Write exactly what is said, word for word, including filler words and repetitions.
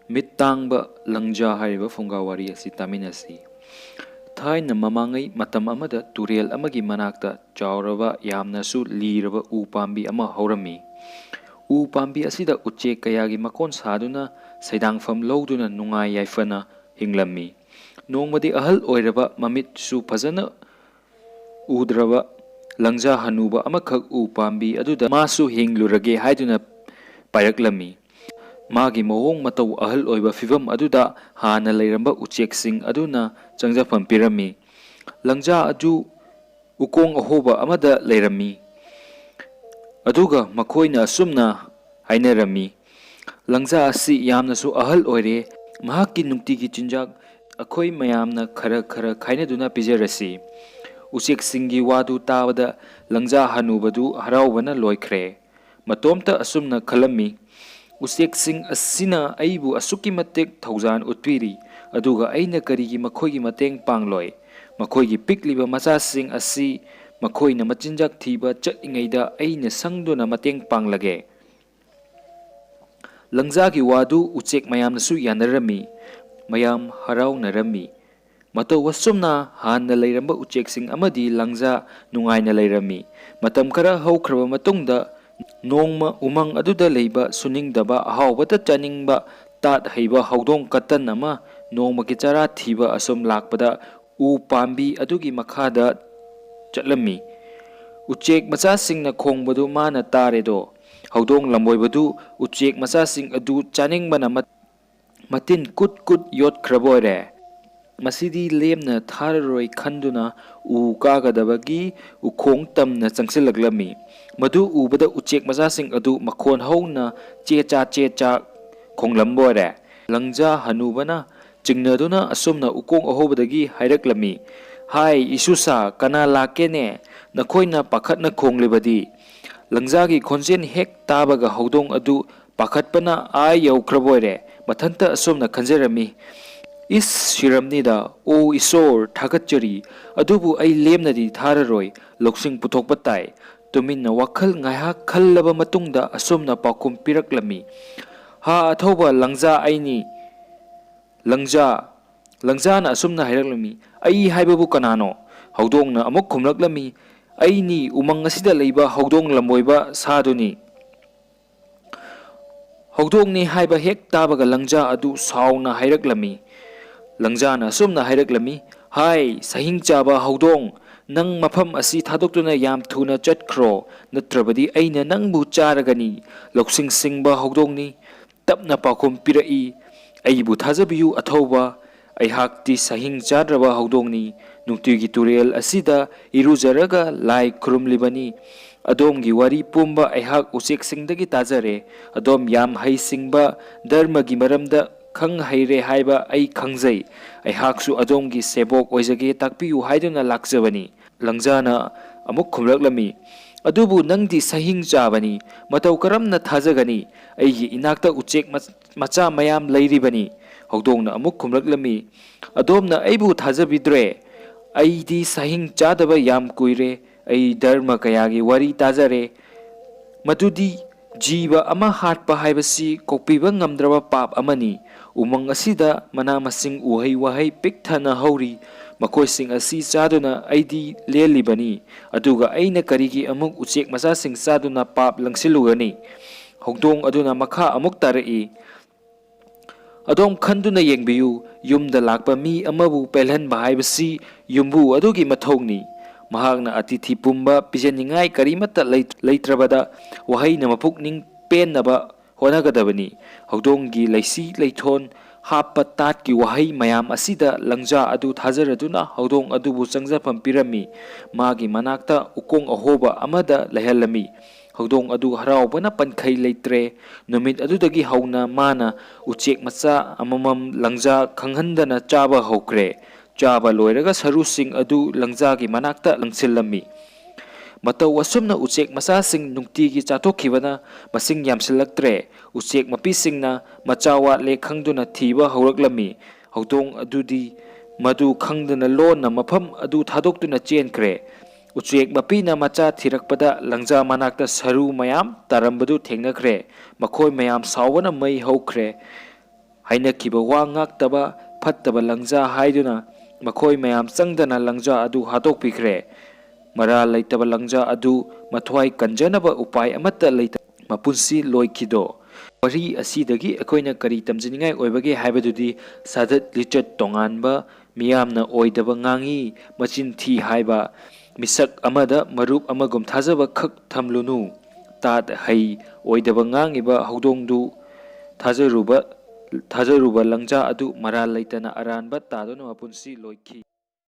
ꯃꯤꯠ ꯇꯥꯡꯕ ꯂꯪꯖꯥ ꯍꯥꯏꯔꯤꯕ ꯐꯨꯡꯒꯥ ꯋꯥꯔꯤ ꯑꯁꯤ ꯇꯥꯃꯤꯟꯅꯁꯤ꯫ ꯊꯥꯏꯅ ꯃꯃꯥꯡꯉꯩ ꯃꯇꯝ ꯑꯃꯗ ꯇꯨꯔꯦꯜ ꯑꯃꯒꯤ ꯃꯅꯥꯛꯇ ꯆꯥꯎꯔꯕ, ꯌꯥꯝꯅꯁꯨ ꯂꯤꯔꯕ ꯎ ꯄꯥꯝꯕꯤ ꯑꯃ ꯍꯧꯔꯝꯃꯤ꯫ ꯎ ꯄꯥꯝꯕꯤ ꯑꯁꯤꯗ ꯎꯆꯦꯛ ꯀꯌꯥꯒꯤ ꯃꯀꯣꯟ ꯁꯥꯗꯨꯅ, ꯁꯩꯗꯥꯡꯐꯝ ꯂꯧꯗꯨꯅ ꯅꯨꯡꯉꯥꯏ ꯌꯥꯏꯐꯅ ꯍꯤꯡꯂꯝꯃꯤ꯫ ꯅꯣꯡꯃꯗꯤ ꯑꯍꯜ ꯑꯣꯏꯔꯕ, ꯃꯃꯤꯠꯁꯨ ꯐꯖꯅ ꯎꯗ꯭ꯔꯕ ꯂꯪꯖꯥ ꯍꯅꯨꯕ ꯑꯃꯈꯛ ꯎ ꯄꯥꯝꯕꯤ ꯑꯗꯨꯗ ꯃꯥꯁꯨ ꯍꯤꯡꯂꯨꯔꯒꯦ ꯍꯥꯏꯗꯨꯅ ꯄꯥꯏꯔꯛꯂꯝꯃꯤ꯫ ꯃꯥꯒꯤ ꯃꯑꯣꯡ ꯃꯇꯧ, ꯑꯍꯜ ꯑꯣꯏꯕ ꯐꯤꯚꯝ ꯑꯗꯨꯗ ꯍꯥꯟꯅ ꯂꯩꯔꯝꯕ ꯎꯆꯦꯛꯁꯤꯡ ꯑꯗꯨꯅ ꯆꯪꯖꯐꯝ ꯄꯤꯔꯝꯃꯤ꯫ ꯂꯪꯖꯥ ꯑꯗꯨ ꯎꯀꯣꯡ ꯑꯍꯣꯕ ꯑꯃꯗ ꯂꯩꯔꯝꯃꯤ꯫ ꯑꯗꯨꯒ ꯃꯈꯣꯏꯅ ꯑꯁꯨꯝꯅ ꯍꯥꯏꯅꯔꯝꯃꯤ, "ꯂꯪꯖꯥ ꯑꯁꯤ ꯌꯥꯝꯅꯁꯨ ꯑꯍꯜ ꯑꯣꯏꯔꯦ꯫ ꯃꯍꯥꯛꯀꯤ ꯅꯨꯡꯇꯤꯒꯤ ꯆꯤꯟꯖꯥꯛ ꯑꯩꯈꯣꯏ ꯃꯌꯥꯝꯅ ꯈꯔ ꯈꯔ ꯈꯥꯏꯅꯗꯨꯅ ꯄꯤꯖꯔꯁꯤ꯫" ꯎꯆꯦꯛꯁꯤꯡꯒꯤ ꯋꯥꯗꯨ ꯇꯥꯕꯗ ꯂꯪꯖꯥ ꯍꯅꯨꯕꯗꯨ ꯍꯔꯥꯎꯕꯅ ꯂꯣꯏꯈ꯭ꯔꯦ꯫ ꯃꯇꯣꯝꯇ ꯑꯁꯨꯝꯅ ꯈꯜꯂꯝꯃꯤ, "ꯎꯆꯦꯛꯁꯤꯡ ꯑꯁꯤꯅ ꯑꯩꯕꯨ ꯑꯁꯨꯛꯀꯤ ꯃꯇꯤꯛ ꯊꯧꯖꯥꯜ ꯎꯠꯄꯤꯔꯤ, ꯑꯗꯨꯒ ꯑꯩꯅ ꯀꯔꯤꯒꯤ ꯃꯈꯣꯏꯒꯤ ꯃꯇꯦꯡ ꯄꯥꯡꯂꯣꯏ? ꯃꯈꯣꯏꯒꯤ ꯄꯤꯛꯂꯤꯕ ꯃꯆꯥꯁꯤꯡ ꯑꯁꯤ ꯃꯈꯣꯏꯅ ꯃꯆꯤꯟꯖꯥꯛ ꯊꯤꯕ ꯆꯠꯂꯤꯉꯩꯗ ꯑꯩꯅ ꯁꯪꯗꯨꯅ ꯃꯇꯦꯡ ꯄꯥꯡꯂꯒꯦ꯫" ꯂꯪꯖꯥꯒꯤ ꯋꯥꯗꯨ ꯎꯆꯦꯛ ꯃꯌꯥꯝꯅꯁꯨ ꯌꯥꯅꯔꯝꯃꯤ꯫ ꯃꯌꯥꯝ ꯍꯔꯥꯎꯅꯔꯝꯃꯤ꯫ ꯃꯇꯧ ꯑꯁꯨꯝꯅ ꯍꯥꯟꯅ ꯂꯩꯔꯝꯕ ꯎꯆꯦꯛꯁꯤꯡ ꯑꯃꯗꯤ ꯂꯪꯖꯥ ꯅꯨꯡꯉꯥꯏꯅ ꯂꯩꯔꯝꯃꯤ꯫ ꯃꯇꯝ ꯈꯔ ꯍꯧꯈ꯭ꯔꯕ ꯃꯇꯨꯡꯗ, ꯅꯣꯡꯃ ꯎꯃꯪ ꯑꯗꯨꯗ ꯂꯩꯕ ꯁꯨꯅꯤꯡꯗꯕ, ꯑꯍꯥꯎꯕꯇ ꯆꯥꯅꯤꯡꯕ, ꯇꯥꯠ ꯍꯩꯕ ꯍꯧꯗꯣꯡ ꯀꯇꯟ ꯑꯃ ꯅꯣꯡꯃꯒꯤ ꯆꯔꯥ ꯊꯤꯕ ꯑꯁꯨꯝ ꯂꯥꯛꯄꯗ, ꯎ ꯄꯥꯝꯕꯤ ꯑꯗꯨꯒꯤ ꯃꯈꯥꯗ ꯆꯠꯂꯝꯃꯤ꯫ ꯎꯆꯦꯛ ꯃꯆꯥꯁꯤꯡꯅ ꯈꯣꯡꯕꯗꯨ ꯃꯥꯅ ꯇꯥꯔꯦꯗꯣ꯫ ꯍꯧꯗꯣꯡ ꯂꯝꯕꯣꯏꯕꯗꯨ ꯎꯆꯦꯛ ꯃꯆꯥꯁꯤꯡ ꯑꯗꯨ ꯆꯥꯅꯤꯡꯕꯅ ꯃꯠ-, ꯃꯇꯤꯟ ꯀꯨꯠ ꯀꯨꯠ ꯌꯣꯠꯈ꯭ꯔꯕ ꯑꯣꯏꯔꯦ꯫ ꯃꯁꯤꯗꯤ ꯂꯦꯝꯅ ꯊꯥꯔꯔꯣꯏ ꯈꯟꯗꯨꯅ ꯎ ꯀꯥꯒꯗꯕꯒꯤ ꯎꯈꯣꯡ ꯇꯝꯅ ꯆꯪꯁꯤꯜꯂꯛꯂꯝꯃꯤ꯫ ꯃꯗꯨ ꯎꯕꯗ ꯎꯆꯦꯛ ꯃꯆꯥꯁꯤꯡ ꯑꯗꯨ ꯃꯈꯣꯟ ꯍꯧꯅ ꯆꯦ ꯆꯥ ꯆꯦ ꯆꯥ ꯈꯣꯡꯂꯝꯕ ꯑꯣꯏꯔꯦ꯫ ꯂꯪꯖꯥ ꯍꯅꯨꯕꯅ ꯆꯤꯡꯅꯗꯨꯅ ꯑꯁꯨꯝꯅ ꯎꯀꯣꯡ ꯑꯍꯣꯕꯗꯒꯤ ꯍꯥꯏꯔꯛꯂꯝꯃꯤ, "ꯍꯥꯏ, ꯏꯁꯨꯁꯥ, ꯀꯅꯥ ꯂꯥꯛꯀꯦꯅꯦ? ꯅꯈꯣꯏꯅ ꯄꯥꯈꯠꯅ ꯈꯣꯡꯂꯤꯕꯗꯤ?" ꯂꯪꯖꯥꯒꯤ ꯈꯣꯟꯖꯦꯜ ꯍꯦꯛ ꯇꯥꯕꯒ ꯍꯧꯗꯣꯡ ꯑꯗꯨ ꯄꯥꯈꯠꯄꯅ ꯑꯥ ꯌꯧꯈ꯭ꯔꯕ ꯑꯣꯏꯔꯦ꯫ ꯃꯊꯟꯇ ꯑꯁꯨꯝꯅ ꯈꯟꯖꯔꯝꯃꯤ, "ꯏꯁ, ꯁꯤꯔꯝꯅꯤꯗ꯫ ꯑꯣ ꯏꯁꯣꯔ, ꯊꯥꯒꯠꯆꯔꯤ꯫ ꯑꯗꯨꯕꯨ ꯑꯩ ꯂꯦꯝꯅꯗꯤ ꯊꯥꯔꯔꯣꯏ꯫ ꯂꯧꯁꯤꯡ ꯄꯨꯊꯣꯛꯄ ꯇꯥꯏ꯫" ꯇꯨꯃꯤꯟꯅ ꯋꯥꯈꯜ ꯉꯥꯏꯍꯥꯛ ꯈꯜꯂꯕ ꯃꯇꯨꯡꯗ ꯑꯁꯨꯝꯅ ꯄꯥꯎꯈꯨꯝ ꯄꯤꯔꯛꯂꯝꯃꯤ, ꯍꯥ ꯑꯊꯧꯕ ꯂꯪꯖꯥ ꯑꯩꯅꯤ꯫ ꯂꯪꯖꯥ, ꯂꯪꯖꯥꯅ ꯑꯁꯨꯝꯅ ꯍꯥꯏꯔꯛꯂꯝꯃꯤ, "ꯑꯩ ꯍꯥꯏꯕꯕꯨ ꯀꯅꯥꯅꯣ?" ꯍꯧꯗꯣꯡꯅ ꯑꯃꯨꯛ ꯈꯨꯝꯂꯛꯂꯝꯃꯤ, "ꯑꯩꯅꯤ, ꯎꯃꯪ ꯑꯁꯤꯗ ꯂꯩꯕ ꯍꯧꯗꯣꯡ ꯂꯝꯕꯣꯏꯕ ꯁꯥꯗꯨꯅꯤ꯫" ꯍꯧꯗꯣꯡꯅꯤ ꯍꯥꯏꯕ ꯍꯦꯛ ꯇꯥꯕꯒ ꯂꯪꯖꯥ ꯑꯗꯨ ꯁꯥꯎꯅ ꯍꯥꯏꯔꯛꯂꯝꯃꯤ꯫ ꯂꯪꯖꯥꯅ ꯑꯁꯨꯝꯅ ꯍꯥꯏꯔꯛꯂꯝꯃꯤ, "ꯍꯥꯏ, ꯁꯍꯤꯡ ꯆꯥꯕ ꯍꯧꯗꯣꯡ, ꯅꯪ ꯃꯐꯝ ꯑꯁꯤ ꯊꯥꯗꯣꯛꯇꯨꯅ ꯌꯥꯝ ꯊꯨꯅ ꯆꯠꯈ꯭ꯔꯣ, ꯅꯠꯇ꯭ꯔꯕꯗꯤ ꯑꯩꯅ ꯅꯪꯕꯨ ꯆꯥꯔꯒꯅꯤ꯫ ꯂꯧꯁꯤꯡ ꯁꯤꯡꯕ ꯍꯧꯗꯣꯡꯅꯤ, ꯇꯞꯅ ꯄꯥꯎꯈꯨꯝ ꯄꯤꯔꯛꯏ, "ꯑꯩꯕꯨ ꯊꯥꯖꯕꯤꯌꯨ ꯑꯊꯧꯕ, ꯑꯩꯍꯥꯛꯇꯤ ꯁꯍꯤꯡ ꯆꯥꯗ꯭ꯔꯕ ꯍꯧꯗꯣꯡꯅꯤ꯫ ꯅꯨꯡꯇꯤꯒꯤ ꯇꯨꯔꯦꯜ ꯑꯁꯤꯗ ꯏꯔꯨꯖꯔꯒ ꯂꯥꯏ ꯈꯨꯔꯨꯝꯂꯤꯕꯅꯤ꯫ ꯑꯗꯣꯝꯒꯤ ꯋꯥꯔꯤ ꯄꯨꯝꯕ ꯑꯩꯍꯥꯛ ꯎꯆꯦꯛꯁꯤꯡꯗꯒꯤ ꯇꯥꯖꯔꯦ꯫ ꯑꯗꯣꯝ ꯌꯥꯝ ꯍꯩꯁꯤꯡꯕ, ꯙꯔꯃꯒꯤ ꯃꯔꯝꯗ ꯈꯪ ꯍꯩꯔꯦ ꯍꯥꯏꯕ ꯑꯩ ꯈꯪꯖꯩ꯫ ꯑꯩꯍꯥꯛꯁꯨ ꯑꯗꯣꯝꯒꯤ ꯁꯦꯕꯣꯛ ꯑꯣꯏꯖꯒꯦ, ꯇꯥꯛꯄꯤꯌꯨ ꯍꯥꯏꯗꯨꯅ ꯂꯥꯛꯆꯕꯅꯤ꯫" ꯂꯪꯖꯥꯅ ꯑꯃꯨꯛ ꯈꯨꯝꯂꯛꯂꯝꯃꯤ, "ꯑꯗꯨꯕꯨ ꯅꯪꯗꯤ ꯁꯍꯤꯡ ꯆꯥꯕꯅꯤ, ꯃꯇꯧ ꯀꯔꯝꯅ ꯊꯥꯖꯒꯅꯤ? ꯑꯩꯒꯤ ꯏꯅꯥꯛꯇ ꯎꯆꯦꯛ ꯃꯆꯥ ꯃꯌꯥꯝ ꯂꯩꯔꯤꯕꯅꯤ꯫" ꯍꯧꯗꯣꯡꯅ ꯑꯃꯨꯛ ꯈꯨꯝꯂꯛꯂꯝꯃꯤ, "ꯑꯗꯣꯝꯅ ꯑꯩꯕꯨ ꯊꯥꯖꯕꯤꯗ꯭ꯔꯦ꯫ ꯑꯩꯗꯤ ꯁꯍꯤꯡ ꯆꯥꯗꯕ ꯌꯥꯝ ꯀꯨꯏꯔꯦ꯫ ꯑꯩ ꯙꯔꯃ ꯀꯌꯥꯒꯤ ꯋꯥꯔꯤ ꯇꯥꯖꯔꯦ, ꯃꯗꯨꯗꯤ ꯖꯤꯕ ꯑꯃ ꯍꯥꯠꯄ ꯍꯥꯏꯕꯁꯤ ꯀꯣꯛꯄꯤꯕ ꯉꯝꯗ꯭ꯔꯕ ꯄꯥꯞ ꯑꯃꯅꯤ꯫ ꯎꯃꯪ ꯑꯁꯤꯗ ꯃꯅꯥ ꯃꯁꯤꯡ, ꯎꯍꯩ ꯋꯥꯍꯩ ꯄꯤꯛ ꯊꯟꯅ ꯍꯧꯔꯤ꯫ ꯃꯈꯣꯏꯁꯤꯡ ꯑꯁꯤ ꯆꯥꯗꯨꯅ ꯑꯩꯗꯤ ꯂꯦꯜꯂꯤꯕꯅꯤ꯫ ꯑꯗꯨꯒ ꯑꯩꯅ ꯀꯔꯤꯒꯤ ꯑꯃꯨꯛ ꯎꯆꯦꯛ ꯃꯆꯥꯁꯤꯡ ꯆꯥꯗꯨꯅ ꯄꯥꯞ ꯂꯪꯁꯤꯜꯂꯨꯒꯅꯤ?" ꯍꯧꯗꯣꯡ ꯑꯗꯨꯅ ꯃꯈꯥ ꯑꯃꯨꯛ ꯇꯥꯔꯛꯏ, "ꯑꯗꯣꯝ ꯈꯟꯗꯨꯅ ꯌꯦꯡꯕꯤꯌꯨ, ꯌꯨꯝꯗ ꯂꯥꯛꯄ ꯃꯤ ꯑꯃꯕꯨ ꯄꯦꯜꯍꯟꯕ ꯍꯥꯏꯕꯁꯤ ꯌꯨꯝꯕꯨ ꯑꯗꯨꯒꯤ ꯃꯊꯧꯅꯤ꯫ ꯃꯍꯥꯛꯅ ꯑꯇꯤꯊꯤ ꯄꯨꯝꯕ ꯄꯤꯖꯅꯤꯡꯉꯥꯏ ꯀꯔꯤꯃꯠꯇ ꯂꯩ-, ꯂꯩꯇ꯭ꯔꯕꯗ ꯋꯥꯍꯩꯅ ꯃꯄꯨꯛꯅꯤꯡ ꯄꯦꯟꯅꯕ ꯍꯣꯠꯅꯒꯗꯕꯅꯤ꯫" ꯍꯧꯗꯣꯡꯒꯤ ꯂꯩꯁꯤ ꯂꯩꯊꯣꯟ ꯍꯥꯞꯄ ꯇꯥꯠꯀꯤ ꯋꯥꯍꯩ ꯃꯌꯥꯝ ꯑꯁꯤꯗ ꯂꯪꯖꯥ ꯑꯗꯨ ꯊꯥꯖꯔꯗꯨꯅ ꯍꯧꯗꯣꯡ ꯑꯗꯨꯕꯨ ꯆꯪꯖꯐꯝ ꯄꯤꯔꯝꯃꯤ꯫ ꯃꯥꯒꯤ ꯃꯅꯥꯛꯇ ꯎꯀꯣꯡ ꯑꯍꯣꯕ ꯑꯃꯗ ꯂꯩꯍꯜꯂꯝꯃꯤ꯫ ꯍꯧꯗꯣꯡ ꯑꯗꯨ ꯍꯔꯥꯎꯕꯅ ꯄꯟꯈꯩ ꯂꯩꯇ꯭ꯔꯦ꯫ ꯅꯨꯃꯤꯠ ꯑꯗꯨꯗꯒꯤ ꯍꯧꯅ ꯃꯥꯅ ꯎꯆꯦꯛ ꯃꯆꯥ ꯑꯃꯃꯝ ꯂꯪꯖꯥ ꯈꯪꯍꯟꯗꯅ ꯆꯥꯕ ꯍꯧꯈ꯭ꯔꯦ꯫ ꯆꯥꯕ ꯂꯣꯏꯔꯒ ꯁꯔꯨꯁꯤꯡ ꯑꯗꯨ ꯂꯪꯖꯥꯒꯤ ꯃꯅꯥꯛꯇ ꯂꯪꯁꯤꯜꯂꯝꯃꯤ꯫ ꯃꯇꯧ ꯑꯁꯨꯝꯅ ꯎꯆꯦꯛ ꯃꯆꯥꯁꯤꯡ ꯅꯨꯡꯇꯤꯒꯤ ꯆꯥꯊꯣꯛꯈꯤꯕꯅ ꯃꯁꯤꯡ ꯌꯥꯝꯁꯤꯜꯂꯛꯇ꯭ꯔꯦ꯫ ꯎꯆꯦꯛ ꯃꯄꯤꯁꯤꯡꯅ ꯃꯆꯥ ꯋꯥꯠꯂꯦ ꯈꯪꯗꯨꯅ ꯊꯤꯕ ꯍꯧꯔꯛꯂꯝꯃꯤ꯫ ꯍꯧꯗꯣꯡ ꯑꯗꯨꯗꯤ ꯃꯗꯨ ꯈꯪꯗꯅ ꯂꯣꯟꯅ ꯃꯐꯝ ꯑꯗꯨ ꯊꯥꯗꯣꯛꯇꯨꯅ ꯆꯦꯟꯈ꯭ꯔꯦ꯫ ꯎꯆꯦꯛ ꯃꯄꯤꯅ ꯃꯆꯥ ꯊꯤꯔꯛꯄꯗ ꯂꯪꯖꯥ ꯃꯅꯥꯛꯇ ꯁꯔꯨ ꯃꯌꯥꯝ ꯇꯥꯔꯝꯕꯗꯨ ꯊꯦꯡꯅꯈ꯭ꯔꯦ꯫ ꯃꯈꯣꯏ ꯃꯌꯥꯝ ꯁꯥꯎꯕꯅ ꯃꯩ ꯍꯧꯈ꯭ꯔꯦ꯫ ꯍꯥꯏꯅꯈꯤꯕ ꯋꯥ ꯉꯥꯛꯇꯕ ꯐꯠꯇꯕ ꯂꯪꯖꯥ ꯍꯥꯏꯗꯨꯅ ꯃꯈꯣꯏ ꯃꯌꯥꯝ ꯆꯪꯗꯅ ꯂꯪꯖꯥ ꯑꯗꯨ ꯍꯥꯠꯇꯣꯛꯄꯤꯈ꯭ꯔꯦ꯫ ꯃꯔꯥꯜ ꯂꯩꯇꯕ ꯂꯪꯖꯥ ꯑꯗꯨ ꯃꯊ꯭ꯋꯥꯏ ꯀꯟꯖꯅꯕ ꯎꯄꯥꯏ ꯑꯃꯠꯇ ꯂꯩꯇ ꯃꯄꯨꯟꯁꯤ ꯂꯣꯏꯈꯤꯗꯣ꯫ ꯋꯥꯔꯤ ꯑꯁꯤꯗꯒꯤ ꯑꯩꯈꯣꯏꯅ ꯀꯔꯤ ꯇꯝꯖꯅꯤꯡꯉꯥꯏ ꯑꯣꯏꯕꯒꯦ ꯍꯥꯏꯕꯗꯨꯗꯤ ꯁꯥꯗꯠ ꯂꯤꯆꯠ ꯇꯣꯉꯥꯟꯕ, ꯃꯤꯌꯥꯝꯅ ꯑꯣꯏꯗꯕ ꯉꯥꯡꯉꯤ, ꯃꯆꯤꯟ ꯊꯤ ꯍꯥꯏꯕ, ꯃꯤꯁꯛ ꯑꯃꯗ ꯃꯔꯨꯞ ꯑꯃꯒꯨꯝ ꯊꯥꯖꯕ ꯈꯛ ꯊꯝꯂꯨꯅꯨ꯫ ꯇꯥꯠ ꯍꯩ ꯑꯣꯏꯗꯕ ꯉꯥꯡꯉꯤꯕ ꯍꯧꯗꯣꯡꯗꯨ ꯊꯥꯖꯔꯨꯕ, ꯊꯥꯖꯔꯨꯕ ꯂꯪꯖꯥ ꯑꯗꯨ ꯃꯔꯥꯜ ꯂꯩꯇꯅ ꯑꯔꯥꯟꯕ ꯇꯥꯗꯨꯅ ꯃꯄꯨꯟꯁꯤ ꯂꯣꯏꯈꯤ꯫